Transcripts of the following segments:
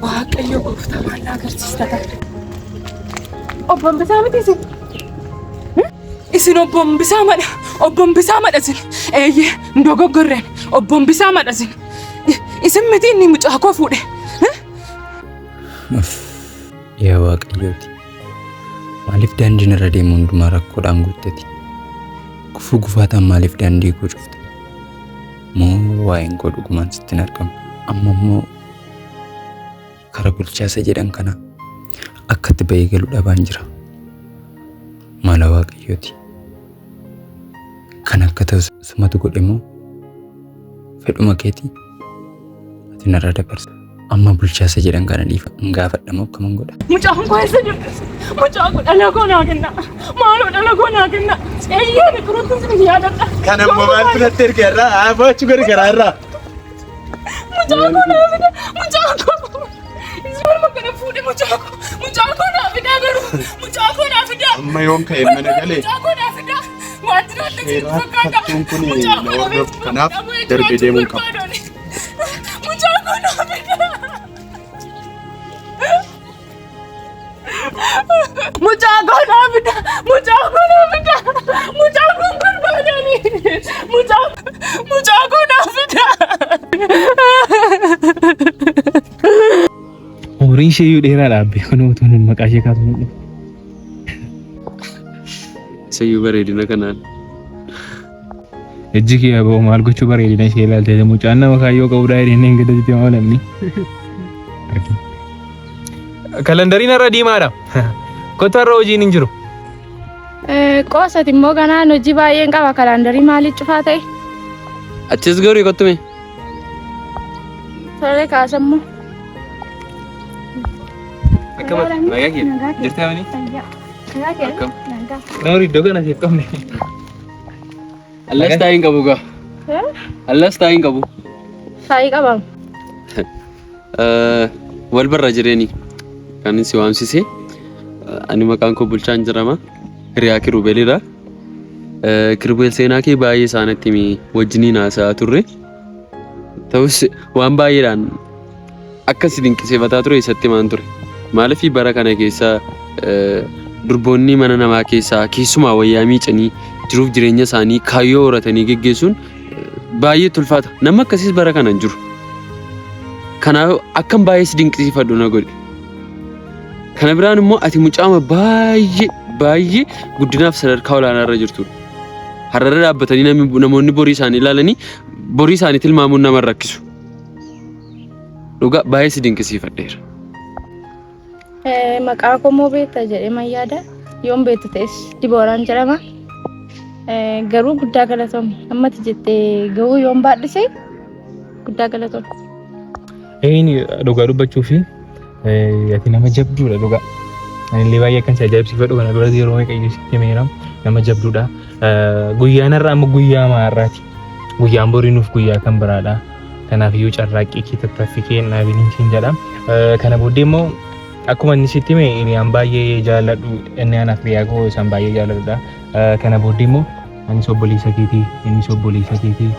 Waaqayyo gooftaa maal na agarsiista ta'a? Obbo Hambisaa miti isin? Isin obbo Hambisaa madha. Obbo Hambisaa madha isin. Eeyyee hin dogoggorreen. Obbo Hambisaa madha isin. Isin miti inni mucaa koo fuudhe. Uff, yaa Waaqayyooti. Maaliif daandiin irra deemu hundumaa rakkoodhaan guuttati? Gufuu gufaataan maaliif daandii koo cufte? Moo waa'een koo dhugumaan sitti hin argamu? Amma immoo kara bulchaa isa jedhan kana akkatti ba'ee galu dhabaan jira. Mala Waaqayyooti. Kan akka ta'u sumatu godhe moo fedhuma keetii ati narraa dabarsa. Amma bulchaa isa jedhan kana dhiifa hin gaafadha moo akkaman godha? Mucaan koo eessa jirti? Mucaan koo dhala koo naa kenna. Maaloo dhala koo naa kenna. Eeyyee turutti sin yaadadha. Kan ammoo maal filatte erga irraa haa mo'achuu gadi garaa irraa. Mucaa koo naa fida. Mucaa koo. Ijoollee kana fuudhe mucaa koo. Mucaa koo naa fidaa garuu. Mucaa koo naa fidaa. Amma yoon ka'e mana galee Mucaa koo naa fidaa. Wanti natti Seeraa fakkaata. hattuun kun Mucaa na koo hordofti. Kanaaf darbee deemuun qaba. Mucaa koo naa fidaa. Mucaa koo naa fidaa. Mucaa koo naa fidaa. Mucaa koo barbaadani. Mucaa mucaa koo naa fidaa. Umriin ishee iyyuu dheeraa dhaabbe kun utuu nun maqaa ishee kaasuu hin dhufu. Isayyuu bareedina kanaan. Ijji kee aboo maal gochuu bareedina ishee ilaalte mucaan nama kaayyoo qabudha jedhee hin gadasitti maa namni. Kalandariin har'a diimaadha. Kottu har'a hojiin hin jiru. Qoosati immoo ganaan hojii baay'een qaba kalaandarii maaliif cufaa ta'e? Achis gorii kottu mee. Tole kaasammoo. Akkam nagaa kee jirtaa mani? Nagaa kee? Akkam. Nagaa. Noori iddoo kana siif qabne. Allas taa'ee hin qabu gaa. Allas taa'ee hin qabu. Saayii qabaam. Wal barra jireeni kan si waamsise. Ani maqaan koo Bulchaan jedhama. Hiriyaa Kirubeelidha. Kirubeel seenaa kee baay'ee isaanitti himi wajjiniin haasa'aa turre. Ta'us waan baay'eedhaan akka si dinqisiifataa ture isatti himaan ture. Maaliif bara kana keessa durboonni mana namaa keessaa keessumaa wayyaa miicanii jiruuf jireenya isaanii kaayyoo horatanii geggeessuun baay'ee tulfaata. Nama akkasiis bara kana hin jiru. Kanaaf akkan baay'ee si dinqisiifadhu na godhe. Kana biraan immoo ati mucaama baay'ee baay'ee guddinaaf sadarkaa olaanaa irra jirtudha. Har'arra dhaabbatanii namoonni borii isaanii ilaalanii borii isaanii tilmaamuun nama hin rakkisu. Dhugaa baay'ee si dinqisiifadheera. Maqaa koo immoo beekta jedhee man yaada. Yoon beektu ta'es Dibooraan jedhama. Garuu guddaa galatoomi. Ammati jettee gahuu yoon baadhise guddaa galatoomi. Inni dhugaa dubbachuu fi ati nama jabduudha dhugaa. Anillee baay'ee akkan si ajaa'ibsiifadhu kana duras yeroo meeqa iyyuu sitti himeera nama jabduudha. Guyyaan har'aa amma guyyaa maarraati. Guyyaan borii nuuf guyyaa kan biraadha. Kanaaf iyyuu carraaqqii kee tattaaffii kee hin dhaabiniin siin jedha. Kana booddee immoo akkuma inni sitti hime hiriyaan baay'ee jaalladhu inni anaaf hiriyaa koo isaan baay'ee jaalladhudha. Kana booddee immoo anis obboleessa keetii innis obboleessa keetii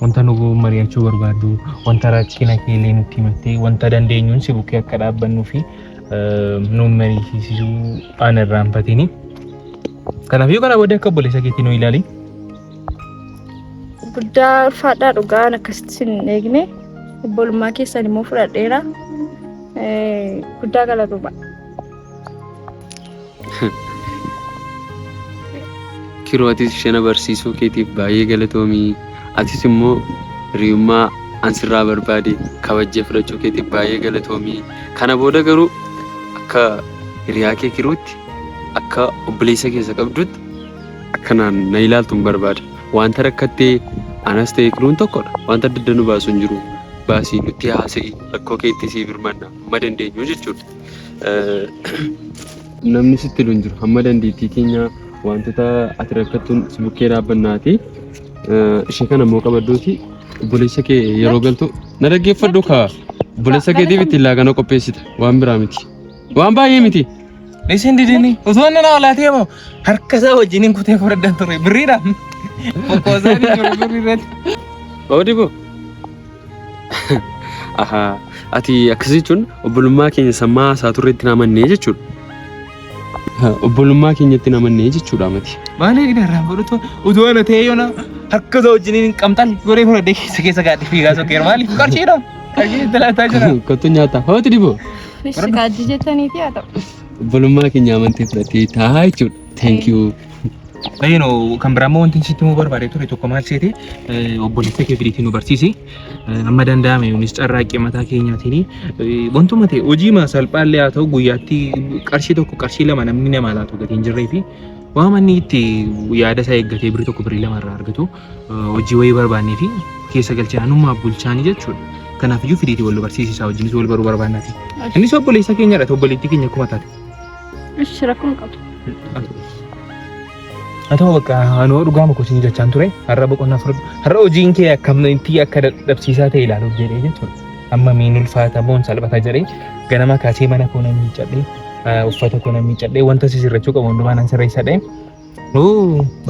wanta nu mari'achuu barbaaddu wanta rakkina kee illee nutti himattee wanta dandeenyuun si bukkee akka dhaabbannuu fi nu mariisisuu aan irraanfatini. Kanaaf iyyuu kana booddee akka obboleessa keetii nu ilaali. Guddaa ulfaadhaa dhugaan akkasitti sin hin eegne obbolummaa keessan immoo fudhadheera. Guddaa galatooma. Kiroo atis ishee na barsiisuu keetiif baay'ee galatoomi. Atis immoo hiriyummaa an sirraa barbaade kabajjee fudhachuu keetiif baay'ee galatoomi. Kana booda garuu akka hiriyaa kee kiruutti akka obboleessa keessa qabdutti akkanaan na ilaaltu hin barbaada. Wanta rakkattee anas ta'e kiruun tokkodha. Wanta adda adda nu baasu hin jiru. Baasii nutti haasa'i rakkoo keetti sii birmanna hamma dandeenyu jechuudha. Namni sitti hin jiru hamma dandeettii keenya wantoota ati rakkattuun si bukkee dhaabbannaati. Ishee kana immoo qabadduuti obboleessa kee yeroo galtu na dhaggeeffadhu kaa obboleessa keetiif ittiin laaqana qopheessita waan biraa miti. Waan baay'ee miti. Isin didini osoo inni na olaatee moo harka isaa wajjiniin kutee fudhadhan ture birriidha. Qoqqoosaa ni jiru birrii irratti. Oodi boo. Ahaa. Ati akkas jechuun obbolummaa keenya sammaa haasaa turre itti namannee jechuudha. Obbolummaa keenyatti namannee jechuudha mati. Maal eegna irraan fudhatu utuu ana ta'ee yoona harka isaa wajjiniin qamxal goree fudhadhee keessa keessa gaadhi fiigaa sokkeera maaliif qarshiidha qarshii itti laataa jira. Kottu nyaata. Hooti diboo. Ishi kaajji jettaniiti haa ta'u. Obbolummaa keenya amantee fudhattee taa'aa jechuudha. Thank you. Baay'een kan biraa immoo wanti sitti himuu barbaade ture tokko maal seete obboleessa kee fidiitii nu barsiisi. Amma danda'ame nunis carraaqqii mataa keenyaatiin wantuma ta'e hojii salphaallee haa ta'u guyyaatti qarshii tokko qarshii lama namni namaa laatu gatii hin jirree fi waan manni itti yaada isaa eeggatee birrii tokko birrii lama irraa argatu hojii wayii barbaannee fi keessa galchee anummaa bulchaanii jechuudha. Kanaafiyyuu fidiitii wal barsiisi isaa wajjinis wal baruu barbaannaati. Innis obboleessa keenyadha obboleettii keenya akkuma taate. Ishi rakkoon qabu. Haa ta'u bakka anoo dhugaa mako isin jechaan ture har'a boqonnaa fudhadhu har'a hojiin kee akkamitti akka dadhabsiisaa ta'e ilaaluuf jedhee jechuudha. Amma miin ulfaata moon salphata jedhee ganama kaasee mana koo nan miiccadhee uffata koo nan miiccadhee wanta sisirrachuu qabu hundumaa nan sirreessadhee.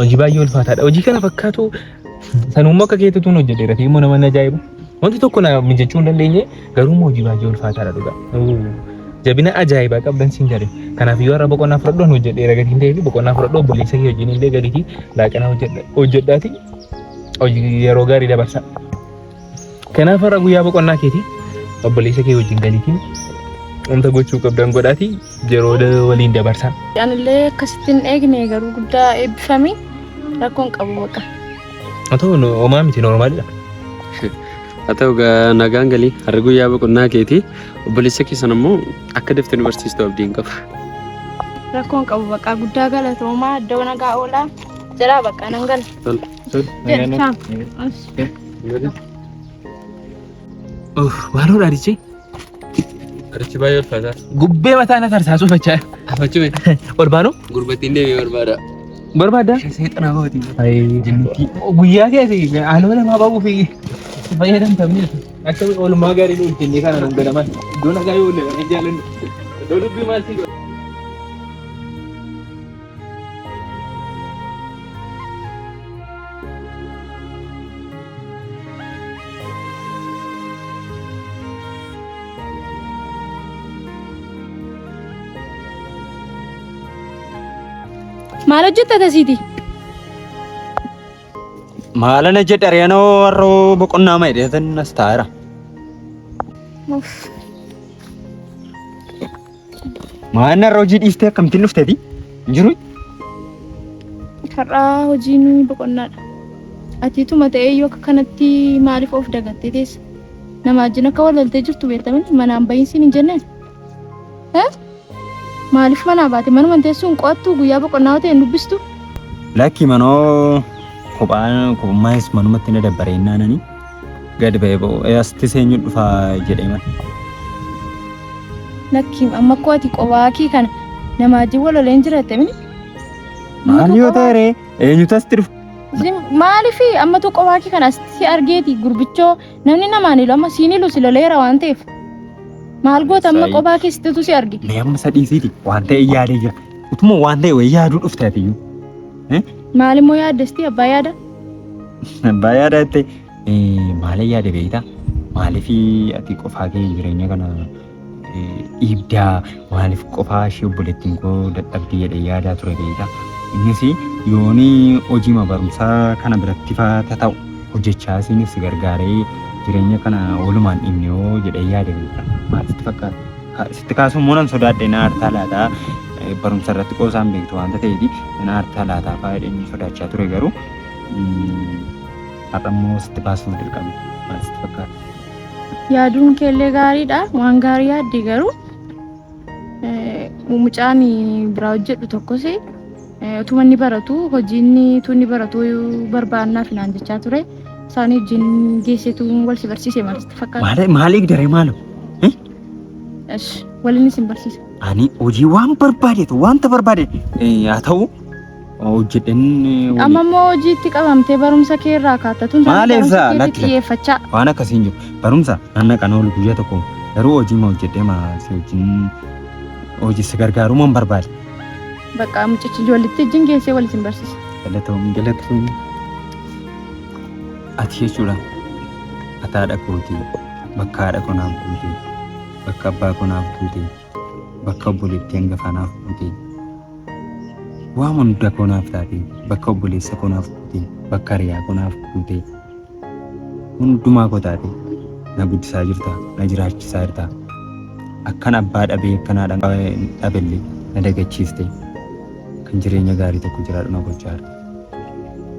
Hojii baay'ee ulfaataadha. Hojii kana fakkaatu sanummaa akka keetti tun hojjedheera fi immoo nama na ajaa'ibu. Wanti tokko na mijachuu hin dandeenye garuu immoo hojii baay'ee ulfaataadha dhugaa. Jabina ajaa'ibaa qabdan siin jedhe. Kanaaf iyyuu har'a boqonnaa fudhadhu ani hojjedheera gatiin ta'ee fi boqonnaa fudhadhu obboleessa kee wajjin illee gadiitii laaqana hojjedhaati hojii yeroo gaarii dabarsa. Kanaaf har'a guyyaa boqonnaa keetii obboleessa kee wajjin galiitiin wanta gochuu qabdan godhaati yeroo waliin dabarsa. Anillee akkasitti hin eegne garuu guddaa eebbifami rakkoon qabu baqa. Haa ta'u homaa miti noormaalidha. Haa ta'u nagaan galii har'a guyyaa boqonnaa keetii obboleessa keessan immoo akka daftee nu barsiistu abdiin qaba. Rakkoon qabu baqa guddaa galatoomaa iddoo nagaa oolaa jedhaa baqa nan gala. Jedhaa. Maaloo dhaadichi? Arichi baay'ee ulfaataa. Gubbee mataa na tarsaasuu fachaa. Afachume Ol baanuu? gurbattiin deemee barbaada. Barbaadda? Seexana kooti. Guyyaa keessa haaloo namaa ba'uu fi fayyadamtamni akka oolmaa gaarii nu hojjennee kana nu ganaman iddoo nagaa yoo oolle kan jaallannu iddoo dubbii maal si Maal hojjetta tasiiti? Maalana jedha reanoo warroo boqonnaa ma jedheetan as taa'eera. Maal har'a hojii dhiistee akkamittiin dhufteeti? Hin jiru? Har'a hojiin boqonnaadha. Atiituma ta'ee yoo akka kanatti maaliif of dagattee teessa? Nama wajjin akka walaltee jirtu beektamini manaan bahiinsiin hin jenneen. Maaliif manaa baate? Manuma teessuun qo'attu guyyaa boqonnaa ta'e hin dubbistu? Lakki manoo kophaan kophummaas manumatti na dabbareennaan gadi ba'ee ba'u asitti seenyu dhufaa jedhee mana. Lakki amma akkoo ati qobaa kee kana nama wajjin waloleen jiratte mini? Maal yoo ta'e ree eenyutu asitti dhufa? Maaliif ammatu qobaa kee kana asitti si argeeti gurbichoo namni namaan ilu amma siin ilu si loleera waan ta'eef. Maal goota amma qobaa kee sittitu si arge? Mee amma sadhiisiiti waan ta'e yaadee jira. Utuma waan ta'e wayii yaaduu dhufte ati iyyuu. Maal immoo yaaddesti abbaa yaada? Abbaa yaada jette maal yaade beektaa? Maaliif ati qofaa kee jireenya kana dhiibdaa maaliif qofaa ishee obboleettiin koo dadhabdii jedhee yaadaa ture beektaa? Innis yooni hojii barumsaa kana biratti faa ta'u hojjechaa isinis gargaaree jireenya kana walumaan dhiibne yoo jedhee yaade beektaa? Maal sitti fakkaata? Sitti kaasuun immoo nan sodaadhe na aartaa laataa barumsa irratti qoosaan beektu waanta ta'eef na aartaa laataa fa'aa jedheen sodaachaa ture garuu har'a immoo sitti baasuuf dirqame. Maal sitti fakkaata? Yaaduun keellee gaariidha. Waan gaarii yaadde garuu mucaan biraa hojjedhu tokkos utuma inni baratu hojiin utuu inni baratu barbaannaaf naan jechaa ture. Isaan wajjin geessetu wal si barsiise maal sitti fakkaata? Maal maal eegdaree maaloo? Ish waliin isin barsiisa. Ani hojii waan barbaadeetu wanta barbaade haa ta'u hojjedheen Amma immoo hojiitti qabamtee barumsa kee irraa kaattatuun Maal barumsa eessa? keetti Lakki. xiyyeeffachaa. waan akkasii hin jiru. Barumsa nan naqan oolu guyyaa tokko garuu hojii ma hojjedhee ma si wajjin hojii si gargaaruu man barbaade. Bakka mucichi ijoollitti wajjin geessee wal isin barsiisa. Galatoomii galatoomii. Ati jechuudha ati haadha kootii bakka haadha koo naaf guutee Bakka abbaa koo naaf buute. Bakka obboleettii hangafaa naaf buute. Waan hunda koo naaf taate. Bakka obboleessa koo naaf buute. Bakka hiriyaa koo naaf buute. Hundumaa koo taate. Na guddisaa jirta. Na jiraachisaa jirta. Akkan abbaa dhabee akkan haadha dhabellee na dagachiifte. Kan jireenya gaarii tokko jiraadhu na gochaa jirta.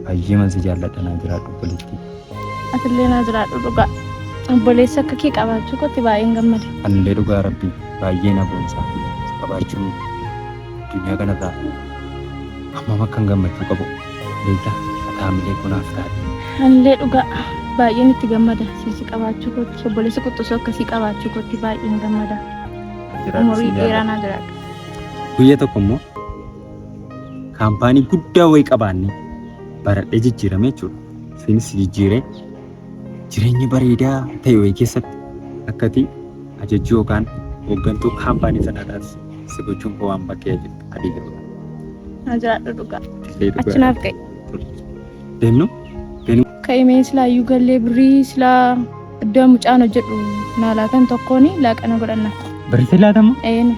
Baay'eeman si jaalladha naa jiraadhu obboleettii. Atillee naa jiraadhu dhugaa. Obboleessa akka kee qabaachuu kootti baay'een gammada. Anillee dhugaa rabbii baay'ee na boonsa. Si qabaachuun addunyaa kanarraa hammam akkan gammachuu qabu beektaa? Ati haamilee koo naaf taate. Anillee dhugaa baay'een itti gammada. Si qabaachuu kootti obboleessa quxxusuu akkasii qabaachuu kootti baay'een gammada. Jiraadhu Umurii sin dheeraa jaalladha. naa jiraadhu. Guyya tokko immoo kaampaanii guddaa wayii qabaannee baradhee jijjiirame jechuudha. Isinis jijjiiree jireenya bareedaa ta'e wayii keessatti akkati ajajjuu yookaan hooggantuu kaampaanii sanaa taatu si gochuun koo waan bakkee adii jirudha. Naa jiraadhu dhugaa. Illee dhugaa. Achi naaf ka'e. Deemnu? Ka'imee silaayyuu gallee birrii silaa iddoo mucaan hojjedhu naa laatan tokkoon laaqana godhanna. Birrii laatamu? Een.